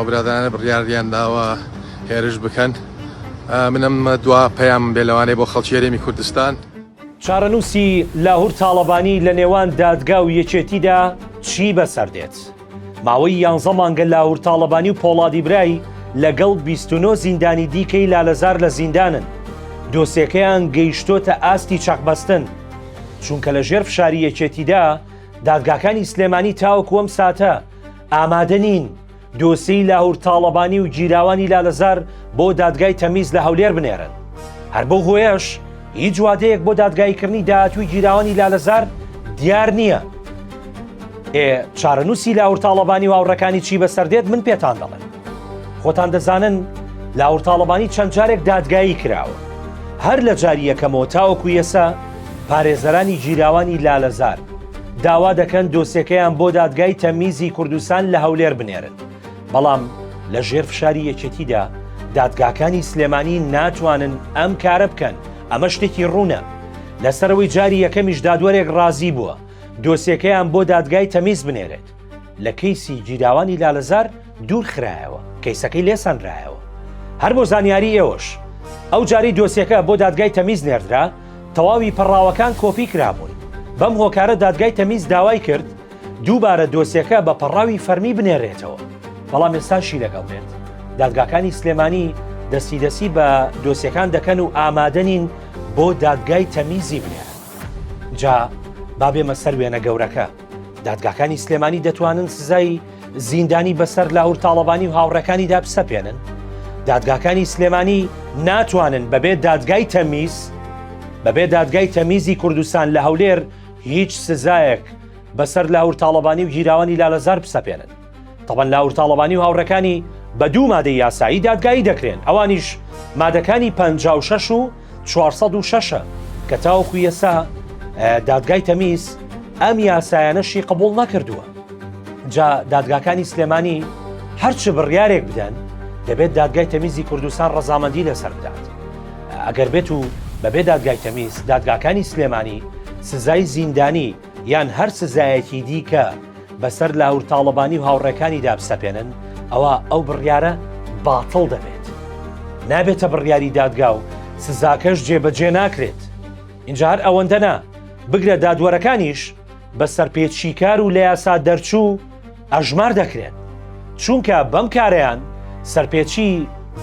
ئەو برادەرانە بڕیاریان داوە هێرش بکەن. من ئەم دوا پەیامم بێ لەوانەیە بۆ خەڵکی هەرێمی کوردستان. چارەنووسی لاهور تاڵەبانی لە نێوان دادگا و یەکێتیدا چی بەسەر دێت؟ ماوەی یانزە مانگە لاهور تاڵەبانی و پۆڵادی برای لەگەڵ 29 زیندانی دیکەی لالەزار لە زیندانن. دۆسێکەیان گەیشتۆتە ئاستی چەقبەستن. چونکە لە ژێر فشاری یەکێتیدا دادگاکانی سلێمانی تاوەکو ئەم ساتە ئامادە نین دۆسێی لاهور تاڵەبانی و گیراوانی لالەزار بۆ دادگای تەمیز لە هەولێر بنێرن. هەر بەو هۆیەش هیچ وادەیەک بۆ دادگاییکردنی داهاتووی گیراوانی لالەزار دیار نییە. ئێ چارەنووسی لاهور تاڵەبانی و هاوڕێکانی چی بەسەر دێت من پێتان دەڵێم. خۆتان دەزانن لاهور تاڵەبانی چەند جارێک دادگایی کراوە. هەر لە جاری یەکەمەوە تاوەکو ئێستا پارێزەرانی گیراوانی لالەزار داوا دەکەن دۆسێکەیان بۆ دادگای تەمیزی کوردستان لە هەولێر بنێرن، بەڵام لە ژێر فشاری یەکێتیدا دادگاکانی سلێمانی ناتوانن ئەم کارە بکەن، ئەمە شتێکی ڕوونە. لەسەرەوەی جاری یەکەمیش دادوەرێک ڕازی بووە دۆسێکەیان بۆ دادگای تەمیز بنێرێت. لە کەیسی گیراوانی لالەزار دوور خرایەوە، کەیسەکەی لێسەنرایەوە. هەر بۆ زانیاری ئێوەش، ئەو جارەی دۆسیەکە بۆ دادگای تەمیز نێردرا، تەواوی پەڕاوەکان کۆپی کرابوون، بەم هۆکارە دادگای تەمیز داوای کرد دووبارە دۆسیەکە بە پەڕاوی فەرمی بنێرێتەوە، بەڵام ئێستاشی لەگەڵ بێت دادگاکانی سلێمانی دەستی دەستی بە دۆسیەکان دەکەن و ئامادە نین بۆ دادگای تەمیزی بنێرن. جا با بێمە سەر وێنە گەورەکە. دادگاکانی سلێمانی دەتوانن سزای زیندانی بەسەر لاهور تاڵەبانی و هاوڕێکانیدا بسەپێنن؟ دادگاکانی سلێمانی ناتوانن بەبێ دادگای تەمیز بەبێ دادگای تەمیزی کوردستان لە هەولێر هیچ سزایەک بەسەر لاهور تاڵەبانی و گیراوانی لالەزار بسەپێنن. تەبەن لاهور تاڵەبانی و هاوڕێکانی بە دوو مادەی یاسایی دادگایی دەکرێن، ئەوانیش مادەکانی 56 و 406 ە کە تاوەکو ئێستا دادگای تەمیز ئەم یاسایانەشی قبوڵ نەکردووە. جا دادگاکانی سلێمانی هەرچ بڕیارێک بدەن دەبێت دادگای تەمیزی کوردستان ڕەزامەندی لەسەر بدات. ئەگەر بێت و بەبێ دادگای تەمیز دادگاکانی سلێمانی سزای زیندانی یان هەر سزایەکی دیکە بەسەر لاهور تاڵەبانی و هاوڕێکانیدا بسەپێنن، ئەوا ئەو بڕیارە باتڵ دەبێت. نابێتە بڕیاری دادگا و سزاکەش جێبەجێ ناکرێت. ئینجا هەر ئەوەندە نا، بگرە دادوەرەکانیش بە سەرپێچیکار و لە یاسا دەرچوو ئەژمار دەکرێن. چونکە بەم کارەیان سەرپێچی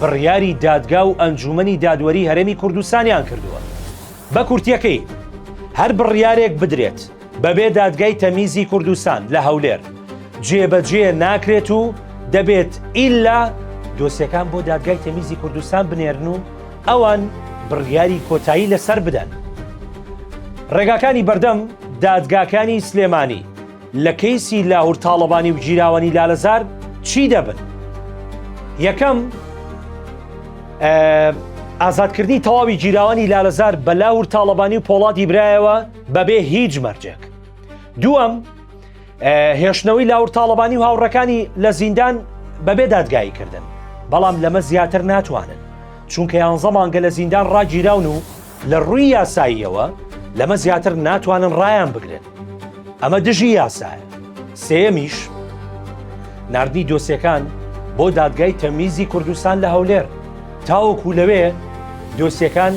بڕیاری دادگا و ئەنجوومەنی دادوەری هەرێمی کوردستانیان کردووە. بە کورتییەکەی، هەر بڕیارێک بدرێت بەبێ دادگای تەمیزی کوردستان لە هەولێر جێبەجێ ناکرێت و دەبێت ئیلا دۆسیەکان بۆ دادگای تەمیزی کوردستان بنێرن و ئەوان بڕیاری کۆتایی لەسەر بدەن. ڕێگاکانی بەردەم دادگاکانی سلێمانی لە کەیسی لاهور تاڵەبانی و گیراوانی لالەزار چی دەبن؟ یەکەم، ئازادکردنی تەواوی گیراوانی لالەزار بە لاهور تاڵەبانی و پۆڵادی برایەوە بەبێ هیچ مەرجێک. دووەم، هێشتنەوەی لاهور تاڵەبانی و هاوڕەکانی لە زیندان بەبێ دادگایی کردن، بەڵام لەمە زیاتر ناتوانن، چونکە یانزە مانگە لە زیندان ڕاگیراون و لە ڕووی یاساییەوە لەمە زیاتر ناتوانن ڕایان بگرن. ئەمە دژی یاسایە. سێیەمیش، ناردنی دۆسیەکان بۆ دادگای تەمیزی کوردستان لە هەولێر تاوەکو لەوێ دۆسیەکان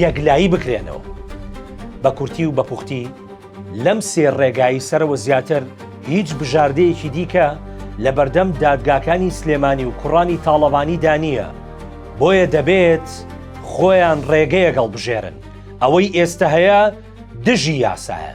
یەکلایی بکرێنەوە. بە کورتی و بە پوختی لەم سێ ڕێگایی سەرەوە زیاتر هیچ بژاردەیەکی دیکە لە بەردەم دادگاکانی سلێمانی و کوڕانی تاڵەبانیدا نییە، بۆیە دەبێت خۆیان ڕێگەیەک هەڵبژێرن، ئەوەی ئێستە هەیە دژی یاسایە.